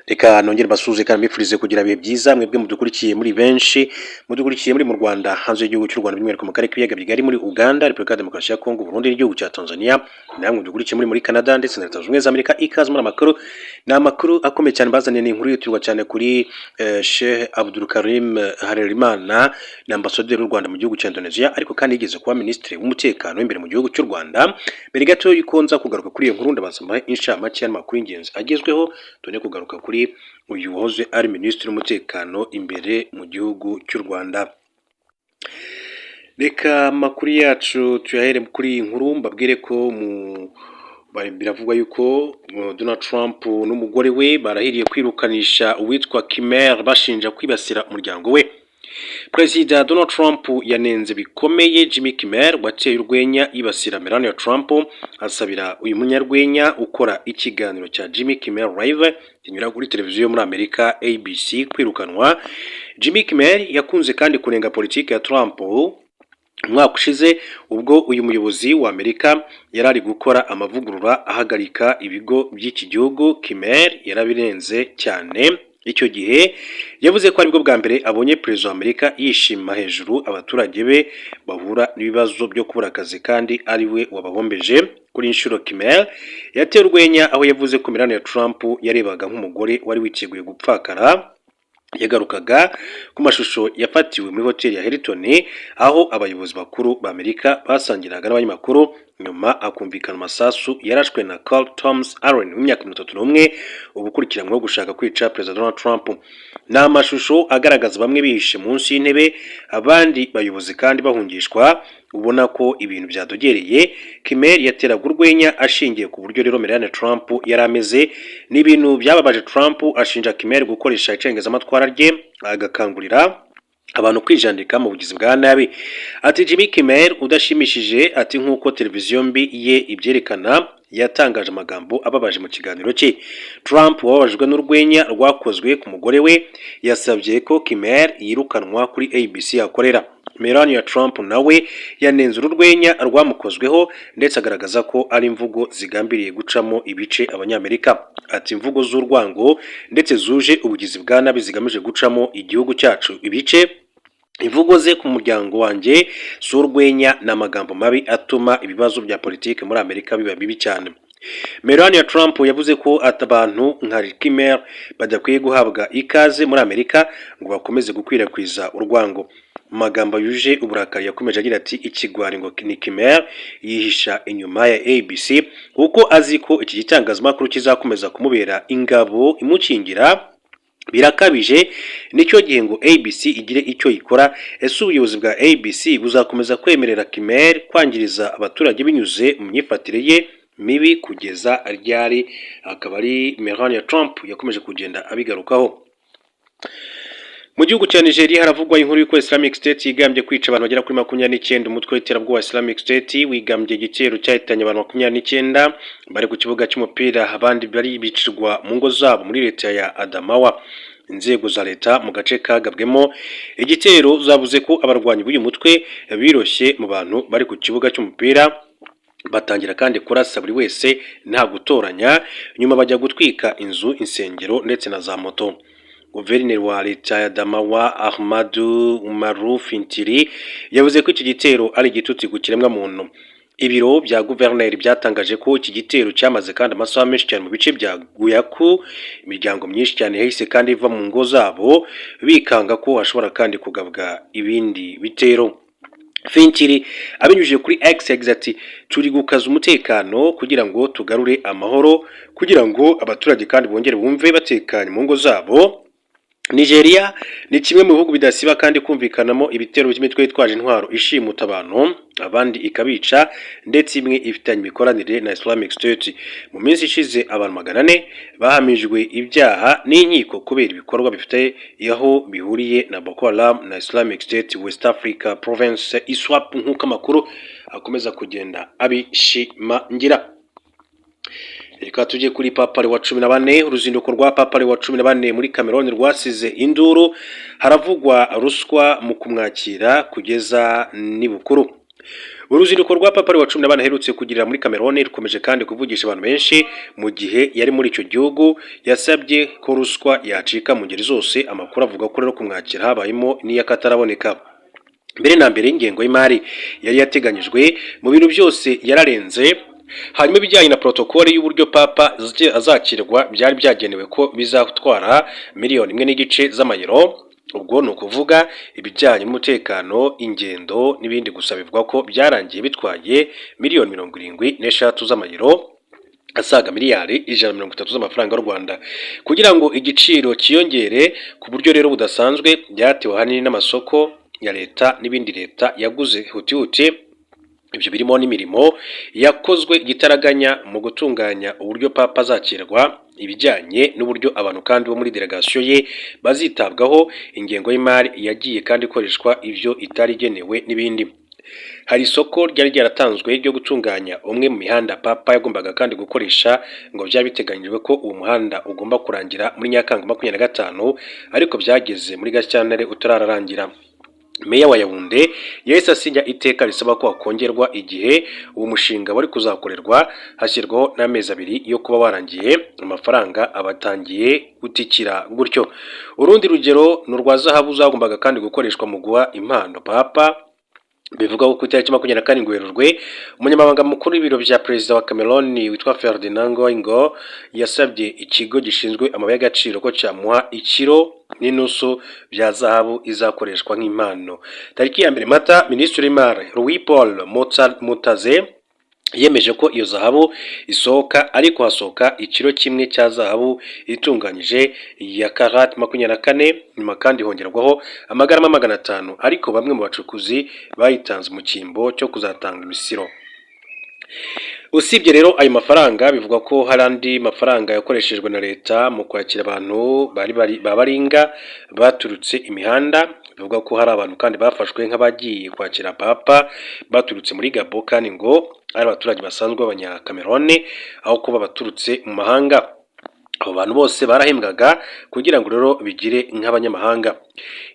Reka nongere mbasuhuze kandi mbifurize kugira ibihe byiza, mwebwe mudukurikiye muri benshi, mudukurikiye muri mu Rwanda, hanze y'igihugu cy'u Rwanda, by'umwihariko mu karere k'ibiyaga bigari, muri Uganda, Repubulika ya Demokarasi ya Kongo, Burundi n'igihugu cya Tanzania, namwe mudukurikiye muri Canada ndetse na Leta Zunze Ubumwe za Amerika. Ikaze muri amakuru. Ni amakuru akomeye cyane bazaniye, ni inkuru yihutirwa cyane kuri Sheikh Abdul Karim Harerimana, ni ambasaderi w'u Rwanda mu gihugu cya Indonesia, ariko kandi yigeze kuba minisitiri w'umutekano w'imbere mu gihugu cy'u Rwanda. Mbere gato yuko nza kugaruka kuri iyo nkuru, ndabanza mbahe inshamake y'amakuru y'ingenzi agezweho, tubone kugaruka kuri uyu wahoze ari minisitiri w'umutekano imbere mu gihugu cy'u Rwanda. Reka amakuru yacu tuyahere kuri iyi nkuru, mbabwire ko mu biravugwa yuko Donald Trump n'umugore we barahiriye kwirukanisha uwitwa Kimmel bashinja kwibasira umuryango we. Perezida Donald Trump yanenze bikomeye Jimmy Kimmel wateye urwenya yibasira Melania Trump, asabira uyu munyarwenya ukora ikiganiro cya Jimmy Kimmel Live kinyura kuri televiziyo muri Amerika ABC kwirukanwa. Jimmy Kimmel yakunze kandi kunenga politiki ya Trump. Umwaka ushize, ubwo uyu muyobozi wa Amerika yari ari gukora amavugurura ahagarika ibigo by'iki gihugu, Kimmel yarabirenze cyane. Icyo gihe yavuze ko aribwo bwa mbere abonye perezida wa Amerika yishima hejuru abaturage be bahura n'ibibazo byo kubura akazi kandi ari we wabahombeje. Kuri inshuro Kimmel yateye urwenya aho yavuze ko Melania Trump yarebaga nk'umugore wari witeguye gupfakara. Yagarukaga ku mashusho yafatiwe muri hoteli ya Hilton aho abayobozi bakuru ba Amerika basangiraga n'abanyamakuru, nyuma akumvikana amasasu yarashwe na Carl Thomas Allen w'imyaka 31, ubu ukurikiranyweho gushaka kwica Perezida Donald Trump. Ni amashusho agaragaza bamwe bihishe munsi y'intebe, abandi bayobozi kandi bahungishwa, ubona ko ibintu byadogereye. Kimmel yateraga urwenya ashingiye ku buryo rero Melania Trump yari ameze. Ni ibintu byababaje Trump, ashinja Kimmel gukoresha icengezamatwara rye agakangurira abantu kwijandika mu bugizi bwa nabi. Ati: "Jimmy Kimmel udashimishije," ati "nk'uko televiziyo mbi ye ibyerekana, yatangaje amagambo ababaje mu kiganiro cye." Trump wababajwe n'urwenya rwakozwe ku mugore we yasabye ko Kimmel yirukanwa kuri ABC akorera. Melania Trump nawe yanenze uru rwenya rwamukozweho, ndetse agaragaza ko ari imvugo zigambiriye gucamo ibice Abanyamerika. Ati: "Imvugo z'urwango ndetse zuje ubugizi bwa nabi zigamije gucamo igihugu cyacu ibice. Imvugo ze ku muryango wanjye si urwenya, ni amagambo mabi atuma ibibazo bya politiki muri Amerika biba bibi cyane." Melania Trump yavuze ko abantu nka Kimmel badakwiye guhabwa ikaze muri Amerika ngo bakomeze gukwirakwiza urwango. Mu magambo yuje uburakari yakomeje agira ati: "Ikigwari ngo ni Kimmel yihisha inyuma ya ABC kuko azi ko iki gitangazamakuru kizakomeza kumubera ingabo imukingira. Birakabije, nicyo gihe ngo ABC igire icyo ikora. Ese ubuyobozi bwa ABC buzakomeza kwemerera Kimmel kwangiriza abaturage binyuze mu myifatire ye mibi kugeza ryari?" Akaba ari Melania Trump yakomeje kugenda abigarukaho. Mu gihugu cya Nigeria haravugwa inkuru y'uko Islamic State yigambye kwica abantu bagera kuri 29. Umutwe w'iterabwoba wa Islamic State wigambye igitero cyahitanye abantu 29 bari ku kibuga cy'umupira, abandi bari bicirwa mu ngo zabo muri leta ya Adamawa. Inzego za leta mu gace kagabwemo igitero zavuze ko abarwanyi b'uyu mutwe biroshye mu bantu bari ku kibuga cy'umupira, batangira kandi kurasa buri wese nta gutoranya, nyuma bajya gutwika inzu, insengero ndetse na za moto. Guverineri wa leta ya Adamawa, Ahmadu Umaru Fintiri, yavuze ko iki gitero ari igitutsi ku kiremwamuntu. Ibiro bya guverineri byatangaje ko iki gitero cyamaze kandi amasaha menshi cyane mu bice bya Guyaku. Imiryango myinshi cyane yahise kandi iva mu ngo zabo bikanga ko hashobora kandi kugabwa ibindi bitero. Fintiri abinyujije kuri X yagize ati: "Turi gukaza umutekano kugira ngo tugarure amahoro, kugira ngo abaturage kandi bongere bumve batekanye mu ngo zabo." Nigeria ni kimwe mu bihugu bidasiba kandi kumvikanamo ibitero by'imitwe yitwaje intwaro ishimuta abantu, abandi ikabica, ndetse imwe ifitanye imikoranire na Islamic State. Mu minsi ishize abantu 400 bahamijwe ibyaha n'inkiko kubera ibikorwa bifite aho bihuriye na Boko Haram na Islamic State West Africa Province, ISWAP, nk'uko amakuru akomeza kugenda abishimangira. Reka tujye kuri Papa wa 14. Uruzinduko rwa Papa wa 14 muri Cameroon rwasize induru, haravugwa ruswa mu kumwakira kugeza n'ibukuru. Uruzinduko rwa Papa wa 14 aherutse kugirira muri Cameroon rukomeje kandi kuvugisha abantu benshi. Mu gihe yari muri icyo gihugu, yasabye ko ruswa yacika mu ngeri zose. Amakuru avuga ko rero kumwakira habayemo n'iy'akataraboneka. Mbere na mbere, ingengo y'imari yari yateganyijwe mu bintu byose yararenze. Hanyuma ibijyanye na protocole y'uburyo Papa azakirwa byari byagenewe ko bizatwara 1.5 miliyoni z'amayero, ubwo ni ukuvuga ibijyanye n'umutekano, ingendo n'ibindi. Gusa bivugwa ko byarangiye bitwaye 73 miliyoni z'amayero, asaga miliyari 130 z'amafaranga y'u Rwanda. Kugira ngo igiciro cyiyongere ku buryo rero budasanzwe, byatewe ahanini n'amasoko ya leta n'ibindi leta yaguze hutihuti. Ibyo birimo n'imirimo yakozwe igitaraganya mu gutunganya uburyo Papa azakirwa, ibijyanye n'uburyo abantu kandi bo muri delegasiyo ye bazitabwaho, ingengo y'imari yagiye kandi ikoreshwa ibyo itari igenewe n'ibindi. Hari isoko ryari ryaratanzwe ryo gutunganya umwe mu mihanda Papa yagombaga kandi gukoresha. Ngo byari biteganyijwe ko uwo muhanda ugomba kurangira muri Nyakanga 25, ariko byageze muri Gashyantare utararangira. Meya wa Yaounde yahise asinya iteka risaba ko hakongerwa igihe uwo mushinga wari kuzakorerwa, hashyirwaho n'amezi 2 yo kuba warangiye. Amafaranga abatangiye gutikira gutyo. Urundi rugero ni urwa zahabu zagombaga kandi gukoreshwa mu guha impano Papa. Bivuga ko ku itariki 27 Werurwe, umunyamabanga mukuru w'ibiro bya perezida wa Cameroon witwa Ferdinand Ngoy yasabye ikigo gishinzwe amabuye y'agaciro ko cyamuha ikiro n'inusu bya zahabu izakoreshwa nk'impano. Tariki ya 1 Mata, minisitiri w'imari Louis Paul Motaze yemeje ko iyo zahabu isohoka, ariko hasohoka ikiro 1 cya zahabu itunganyije ya karate 24. Nyuma kandi hongerwaho amagarama 500, ariko bamwe mu bacukuzi bayitanze mu cyimbo cyo kuzatanga imisiro. Usibye rero ayo mafaranga, bivugwa ko hari andi mafaranga yakoreshejwe na leta mu kwakira abantu bari ba baringa baturutse imihanda. Bivugwa ko hari abantu kandi bafashwe nk'abagiye kwakira Papa baturutse muri Gabo, kandi ngo ari abaturage basanzwe b'Abanyakamerone aho kuba baturutse mu mahanga. Abo bantu bose barahembwaga kugira ngo rero bigire nk'abanyamahanga.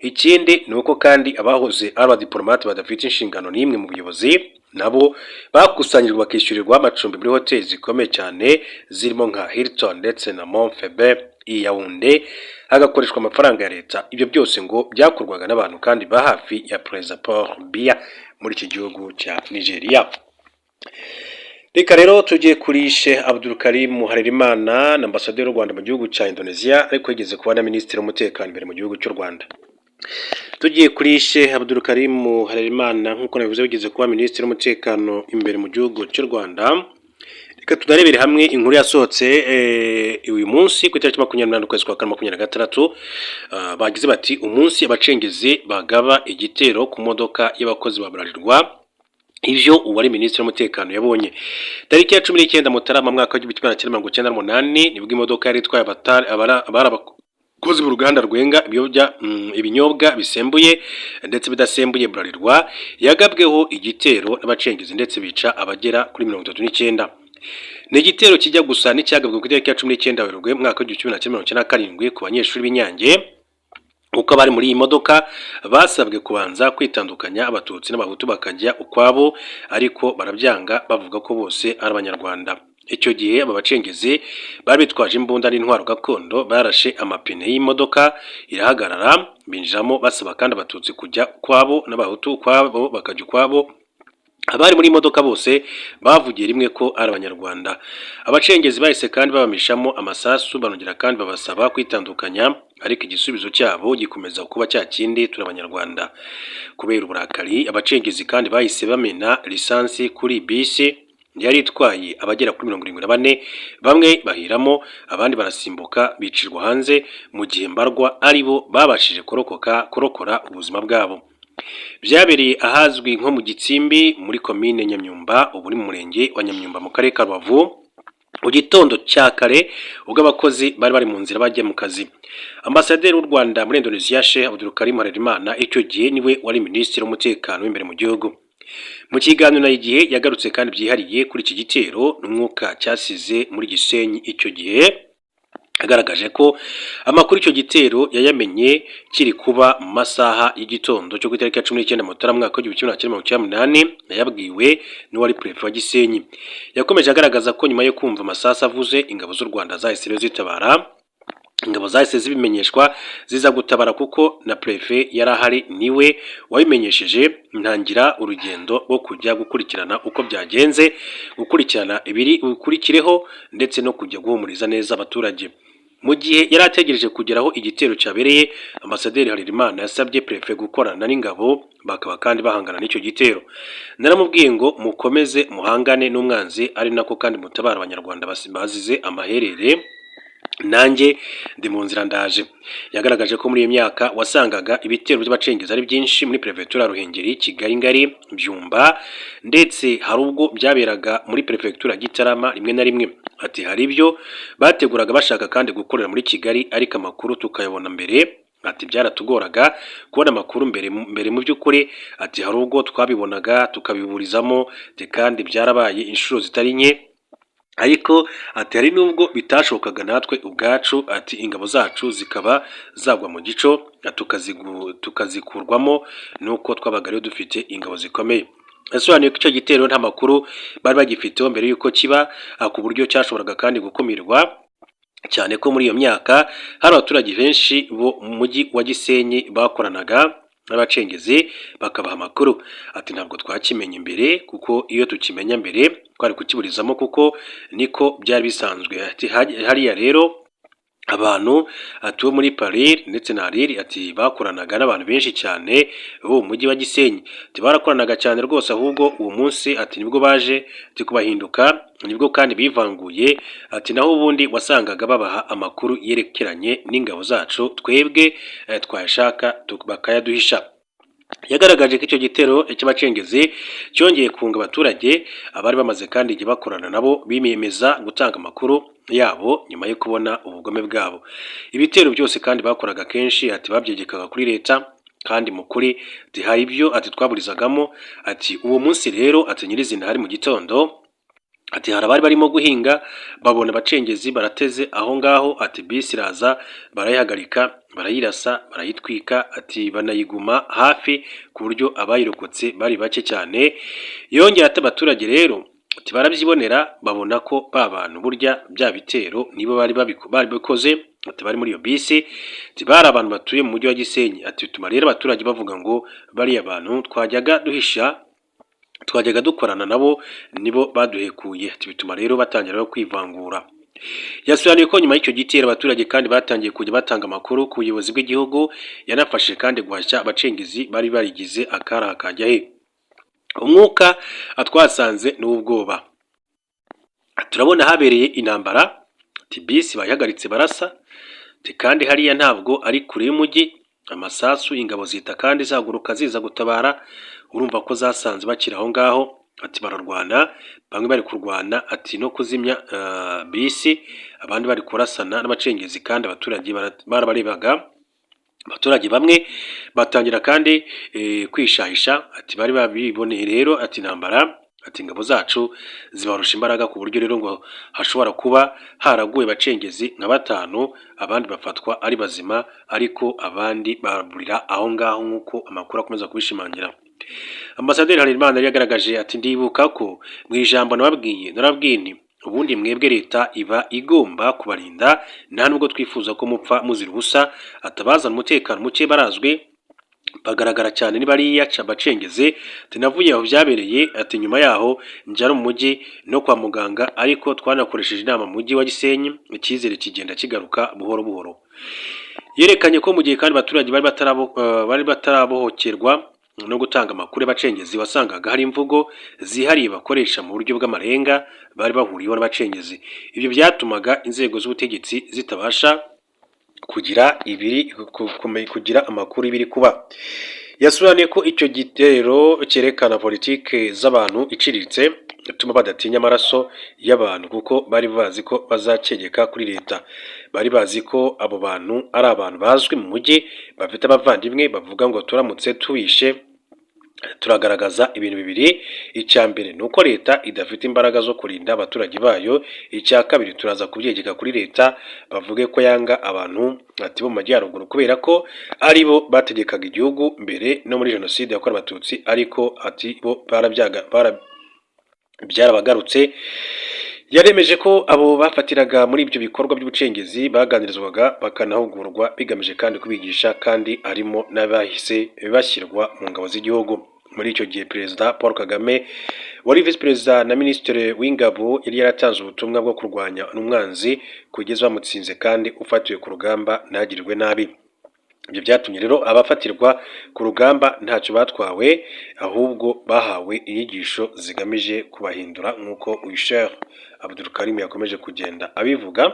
Ikindi ni uko kandi abahoze ari abadiplomate badafite inshingano n'imwe mu buyobozi nabo bakusanyijwe, bakishyurirwa amacumbi muri hoteli zikomeye cyane zirimo nka Hilton ndetse na Mont-Phebe i Yaounde, hagakoreshwa amafaranga ya leta. Ibyo byose ngo byakorwaga n'abantu kandi ba hafi ya Perezida Paul Biya muri iki gihugu cya Nigeria. Reka rero tujye kuri Sheikh Abdul Karim Harerimana na ambasaderi w'u Rwanda mu gihugu cya Indonesia, ariko yigeze kuba na minisitiri w'umutekano imbere mu gihugu cy'u Rwanda. Tugiye kuri Sheikh Abdul Karim Harerimana, nk'uko nabivuze, wigeze kuba minisitiri w'umutekano imbere mu gihugu cy'u Rwanda. Reka tunarebere hamwe inkuru yasohotse uyu munsi ku itariki 28 ukwezi kwa kane 26. Bagize bati: "Umunsi abacengezi bagaba igitero ku modoka y'abakozi ba Bralirwa, ivyo uwari minisitiri w'umutekano yabonye." Tariki ya 19 Mutarama mwaka w'1998 nibwo imodoka yari itwaye abari abakozi b'uruganda rwenga ibinyobwa bisembuye ndetse bidasembuye Bralirwa yagabweho igitero n'abacengezi, ndetse bica abagera kuri 39. Ni igitero kijya gusa n'icyagabwe ku itariki ya 19 Werurwe mwaka w'1997 ku banyeshuri b'Inyange, uko abari muri iyi modoka basabwe kubanza kwitandukanya, Abatutsi n'Abahutu bakajya ukwabo, ariko barabyanga bavuga ko bose ari Abanyarwanda. Icyo gihe aba bacengezi bari bitwaje imbunda n'intwaro gakondo, barashe amapine y'imodoka irahagarara, binjiramo basaba kandi Abatutsi kujya ukwabo n'Abahutu ukwabo bakajya ukwabo. Abari muri modoka bose bavugiye rimwe ko ari Abanyarwanda. Abacengezi bahise kandi babamishamo amasasu, barongera kandi babasaba kwitandukanya, ariko igisubizo cyabo gikomeza kuba cya kindi: "Turi Abanyarwanda." Kubera uburakari, abacengezi kandi bahise bamena lisansi kuri bisi yari itwaye abagera kuri 74, bamwe bahiramo, abandi barasimbuka bicirwa hanze, mu gihe mbarwa ari bo babashije kurokoka, kurokora ubuzima bwabo. Byabereye ahazwi nko mu Gitsimbi muri komine Nyamyumba, ubu ni mu murenge wa Nyamyumba mu karere ka Rubavu, mu gitondo cya kare ubwo abakozi bari bari mu nzira bajya mu kazi. Ambasaderi w'u Rwanda muri Indonesia, Sheikh Abdul Karim Harerimana, icyo gihe niwe wari minisitiri w'umutekano w'imbere mu gihugu. Mu kiganiro na Igihe yagarutse kandi byihariye kuri iki gitero n'umwuka cyasize muri Gisenyi icyo gihe. Agaragaje ko amakuru icyo gitero yayamenye kiri kuba mu masaha y'igitondo cyo ku itariki ya 19 Mutarama mwaka w'1998, yayabwiwe n'uwari préfet wa Gisenyi. Yakomeje agaragaza ko nyuma yo kumva amasasu avuze, ingabo z'u Rwanda zahise rero zitabara. Ingabo zahise zibimenyeshwa ziza gutabara, kuko na préfet yari ahari, niwe wabimenyesheje. Ntangira urugendo rwo kujya gukurikirana uko byagenze, gukurikirana ibiri bukurikireho, ndetse no kujya guhumuriza neza abaturage. Mu gihe yari ategereje kugera aho igitero cyabereye, Ambasaderi Harerimana yasabye préfet gukorana n'ingabo, bakaba kandi bahangana n'icyo gitero. Naramubwiye ngo mukomeze muhangane n'umwanzi, ari nako kandi mutabara Abanyarwanda bazize amaherere, nanjye ndi mu nzira ndaje. Yagaragaje ko muri iyo myaka wasangaga ibitero by'abacengezi ari byinshi muri perefegitura ya Ruhengeri, Kigali Ngari, Byumba, ndetse hari ubwo byaberaga muri perefegitura ya Gitarama rimwe na rimwe. Ati hari ibyo bateguraga bashaka kandi gukorera muri Kigali, ariko amakuru tukayabona mbere. Ati byaratugoraga kubona amakuru mbere mbere mu by'ukuri. Ati hari ubwo twabibonaga tukabiburizamo, kandi byarabaye inshuro zitari nke, ariko ati hari nubwo bitashobokaga natwe ubwacu. Ati ingabo zacu zikaba zagwa mu gico, tukazikurwamo nuko twabaga rero dufite ingabo zikomeye. Yasobanuye ko icyo gitero nta makuru bari bagifiteho mbere y'uko kiba, ku buryo cyashoboraga kandi gukumirwa, cyane ko muri iyo myaka hari abaturage benshi bo mu mujyi wa Gisenyi bakoranaga n'abacengezi bakabaha amakuru. Ati ntabwo twakimenye mbere, kuko iyo tukimenya mbere twari kukiburizamo, kuko niko byari bisanzwe. Ati hariya rero abantu ati bo muri PARIR ndetse na ARIR, ati bakoranaga n'abantu benshi cyane bo mu mujyi wa Gisenyi. Ati barakoranaga cyane rwose, ahubwo uwo munsi ati nibwo baje ati kubahinduka, nibwo kandi bivanguye. Ati naho ubundi wasangaga babaha amakuru yerekeranye n'ingabo zacu, twebwe twayashaka bakayaduhisha. Yagaragaje ko icyo gitero cy'abacengezi cyongeye kunga abaturage abari bamaze kandi igihe bakorana nabo, biyemeza gutanga amakuru yabo nyuma yo kubona ubugome bwabo. Ibitero byose kandi bakoraga kenshi, ati babyegekaga kuri leta, kandi mu kuri ati hari ibyo ati twaburizagamo. Ati uwo munsi rero, ati nyirizina hari mu gitondo, ati hari abari barimo guhinga, babona abacengezi barateze aho ngaho. Ati bisi iraza barayihagarika, barayirasa, barayitwika, ati banayiguma hafi ku buryo abayirokotse bari bake cyane. Yongera ati abaturage rero ati barabyibonera, babona ko ba bantu burya bya bitero nibo bari babikoze, ati bari muri iyo bisi, ati bari abantu batuye mu mujyi wa Gisenyi. Ati bituma rero abaturage bavuga ngo bariya bantu twajyaga duhisha, twajyaga dukorana nabo, nibo baduhekuye. Ati bituma rero batangira no kwivangura. Yasobanuye ko nyuma y'icyo gitero abaturage kandi batangiye kujya batanga amakuru ku buyobozi bw'igihugu, yanafashije kandi guhashya abacengezi bari barigize akari kajya he. Umwuka twasanze ni uw'ubwoba, turabona habereye intambara. Ati bisi bayihagaritse barasa, ati kandi hariya ntabwo ari kure y'umujyi, amasasu, ingabo zihita kandi zahaguruka ziza gutabara. Urumva ko zasanze bakiri aho ngaho. Ati bararwana, bamwe bari kurwana ati no kuzimya bisi, abandi bari kurasana n'abacengezi, kandi abaturage barabarebaga. Abaturage bamwe batangira kandi kwishahisha. Ati bari babiboneye rero, ati intambara, ati ingabo zacu zibarusha imbaraga, ku buryo rero ngo hashobora kuba haraguye abacengezi nka batanu, abandi bafatwa ari bazima, ariko abandi baburira aho ngaho, nk'uko amakuru akomeza kubishimangira. Ambasaderi Harerimana yari yagaragaje ati ndibuka ko mu ijambo nababwiye, narababwiye nti ubundi mwebwe leta iba igomba kubarinda, nta nubwo twifuza ko mupfa muzira ubusa. Atabazana umutekano muke barazwi, bagaragara cyane, ni bariya bacengezi. Ati navuye aho byabereye, ati nyuma yaho njya no mu mujyi no kwa muganga, ariko twanakoresheje inama mu mujyi wa Gisenyi, icyizere kigenda kigaruka buhoro buhoro. Yerekanye ko mu gihe kandi abaturage bari batarabohokerwa no gutanga amakuru y'abacengezi, wasangaga hari imvugo zihariye bakoresha mu buryo bw'amarenga bari bahuriyeho n'abacengezi. Ibyo byatumaga inzego z'ubutegetsi zitabasha kugira amakuru y'ibiri kuba. Yasobanuye ko icyo gitero cyerekana politike z'abantu iciriritse ituma badatinya amaraso y'abantu, kuko bari bazi ko bazacyegeka kuri leta. Bari bazi ko abo bantu ari abantu bazwi mu mujyi, bafite abavandimwe, bavuga ngo turamutse tubishe Turagaragaza ibintu bibiri: icya mbere ni uko leta idafite imbaraga zo kurinda abaturage bayo, icya kabiri turaza kubyegeka kuri leta bavuge ko yanga abantu, ati, bo mu majyaruguru kubera ko ari bo bategekaga igihugu mbere no muri jenoside yakorewe Abatutsi. Ariko ati bo barabyaga byarabagarutse. Yaremeje ko abo bafatiraga muri ibyo bikorwa by'ubucengezi baganirizwaga bakanahugurwa bigamije kandi kubigisha, kandi harimo n'abahise bashyirwa mu ngabo z'igihugu. Muri icyo gihe Perezida Paul Kagame wari visi perezida na minisitiri w'ingabo yari yaratanze ubutumwa bwo kurwanya umwanzi kugeza bamutsinze, kandi ufatiwe ku rugamba ntagirirwe nabi. Ibyo byatumye rero abafatirwa ku rugamba ntacyo batwawe, ahubwo bahawe inyigisho zigamije kubahindura, nk'uko uyu Sheikh Abdul Karim yakomeje kugenda abivuga.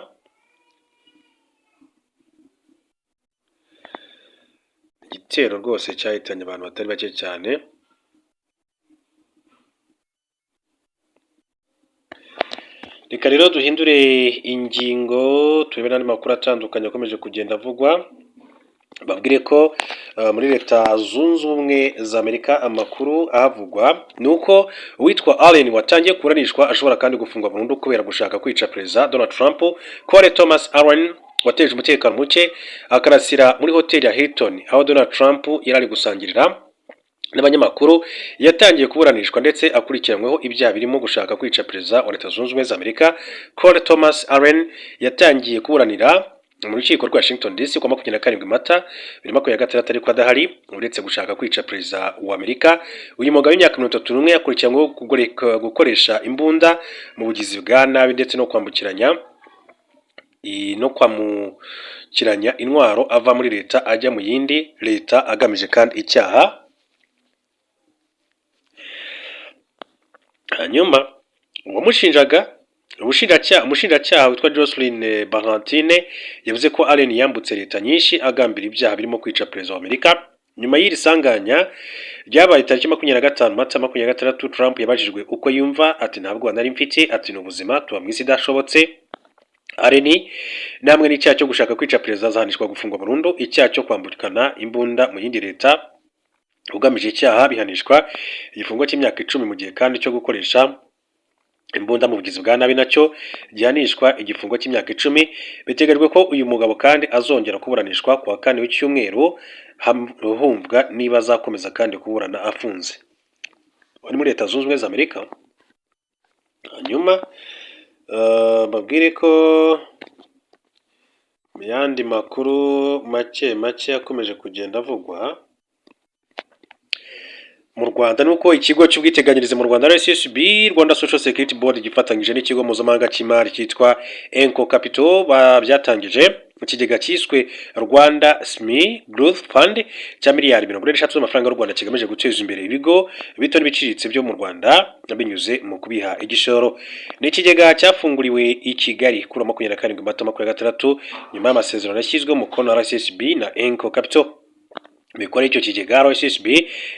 Igitero rwose cyahitanye abantu batari bake cyane. Reka rero duhindure ingingo, turebe n'andi makuru atandukanye akomeje kugenda avugwa. Babwire ko muri Leta Zunze Ubumwe za Amerika amakuru ahavugwa ni uko uwitwa Allen watangiye kuburanishwa ashobora kandi gufungwa burundu kubera gushaka kwica Perezida Donald Trump. Corey Thomas Allen wateje umutekano muke akarasira muri hoteli ya Hilton aho Donald Trump yari ari gusangirira n'abanyamakuru, yatangiye kuburanishwa ndetse akurikiranyweho ibyaha birimo gushaka kwica Perezida wa Leta Zunze Ubumwe za Amerika. Corey Thomas Allen yatangiye kuburanira mu rukiko rwa Washington DC ku wa 27 Mata 2026, ariko adahari. Uretse gushaka kwica Perezida wa Amerika, uyu mugabo w'imyaka 31 yakurikiranyweho gukoresha imbunda mu bugizi bwa nabi ndetse no kwambukiranya intwaro ava muri leta ajya mu yindi leta agamije kandi icyaha. Hanyuma uwamushinjaga, umushinjacyaha witwa Jocelyn Barantine, yavuze ko Allen yambutse leta nyinshi agambira ibyaha birimo kwica perezida wa Amerika. Nyuma y'iri sanganya ryabaye tariki 25 Mata 26, Trump yabajijwe uko yumva, ati: "Ntabwo nari mfite", ati: "Ni ubuzima, tuba mu isi idashobotse." Allen namwe n'icyaha cyo gushaka kwica perezida azahanishwa gufungwa burundu. Icyaha cyo kwambukana imbunda mu yindi leta ugamije icyaha bihanishwa igifungo cy'imyaka 10, mu gihe kandi cyo gukoresha imbunda mu bugizi bwa nabi nacyo gihanishwa igifungo cy'imyaka 10. Biteganyijwe ko uyu mugabo kandi azongera kuburanishwa ku wa kane w'icyumweru, humvwa niba azakomeza kandi kuburana afunze. Wari muri Leta Zunze Ubumwe za Amerika. Hanyuma mbabwire ko mu yandi makuru make make akomeje kugenda avugwa mu Rwanda nuko ikigo cy'ubwiteganyirize mu Rwanda RSSB, Rwanda Social Security Board, gifatanyije n'ikigo mpuzamahanga cy'imari cyitwa Anchor Capital byatangije ikigega cyiswe Rwanda SME Growth Fund cya miliyari 43 z'amafaranga y'u Rwanda, kigamije guteza imbere ibigo bito n'ibiciriritse byo mu Rwanda binyuze mu kubiha igishoro. Ni ikigega cyafunguriwe i Kigali kuri 27 Mata 26, nyuma y'amasezerano yashyizweho umukono na RSSB na Anchor Capital. Mikore y'icyo kigega, RSSB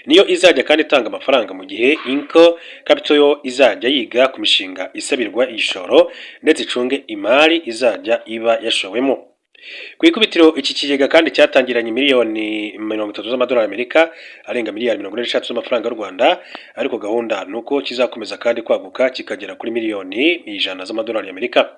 niyo izajya kandi itanga amafaranga, mu gihe Anchor Capital yo izajya yiga ku mishinga isabirwa igishoro ndetse icunge imari izajya iba yashowemo. Ku ikubitiro iki kigega kandi cyatangiranye miliyoni 30 z'amadolari Amerika, arenga miliyari 43 z'amafaranga y'u Rwanda, ariko gahunda ni uko kizakomeza kandi kwaguka kikagera kuri miliyoni 100 z'amadolari y'Amerika.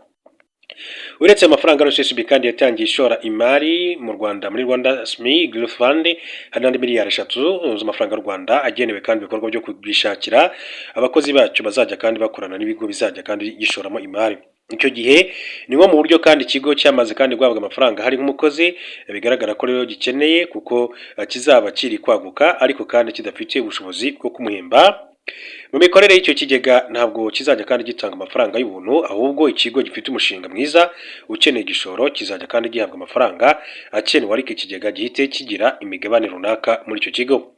Uretse amafaranga, RSSB kandi yatangiye ishora imari mu Rwanda muri Rwanda SME Growth Fund. Hari n'andi miliyari 3 z'amafaranga y'u Rwanda agenewe kandi ibikorwa byo kubishakira abakozi bacyo bazajya kandi bakorana n'ibigo bizajya kandi gishoramo imari. Icyo gihe ni nko mu buryo kandi ikigo cyamaze kandi guhabwa amafaranga hari nk'umukozi, bigaragara ko rero gikeneye kuko kizaba kiri kwaguka ariko kandi kidafite ubushobozi bwo kumuhemba. Mu mikorere y'icyo kigega, ntabwo kizajya kandi gitanga amafaranga y'ubuntu, ahubwo ikigo gifite umushinga mwiza ukeneye igishoro kizajya kandi gihabwa amafaranga akenewe, ariko ikigega gihite kigira imigabane runaka muri icyo kigo.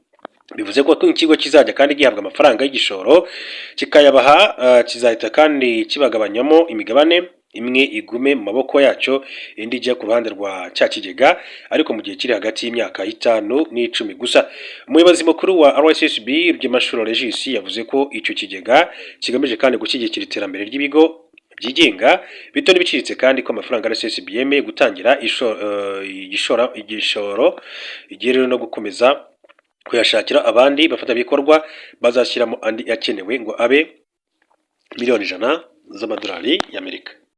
Bivuze ko ikigo kizajya kandi gihabwa amafaranga y'igishoro kikayabaha, kizahita kandi kibagabanyamo imigabane, imwe igume mu maboko yacyo, indi ijya ku ruhande rwa cya kigega, ariko mu gihe kiri hagati y'imyaka 5 n'10 gusa. Umuyobozi mukuru wa RSSB, Rugemanshuro Regis, yavuze ko icyo kigega kigamije kandi gushyigikira iterambere ry'ibigo byigenga bito n'ibiciriritse, kandi ko amafaranga RSSB yemeye gutangira igishoro igihe rero no gukomeza kuyashakira abandi bafatanyabikorwa bazashyiramo andi akenewe ngo abe 100 miliyoni z'amadolari y'Amerika.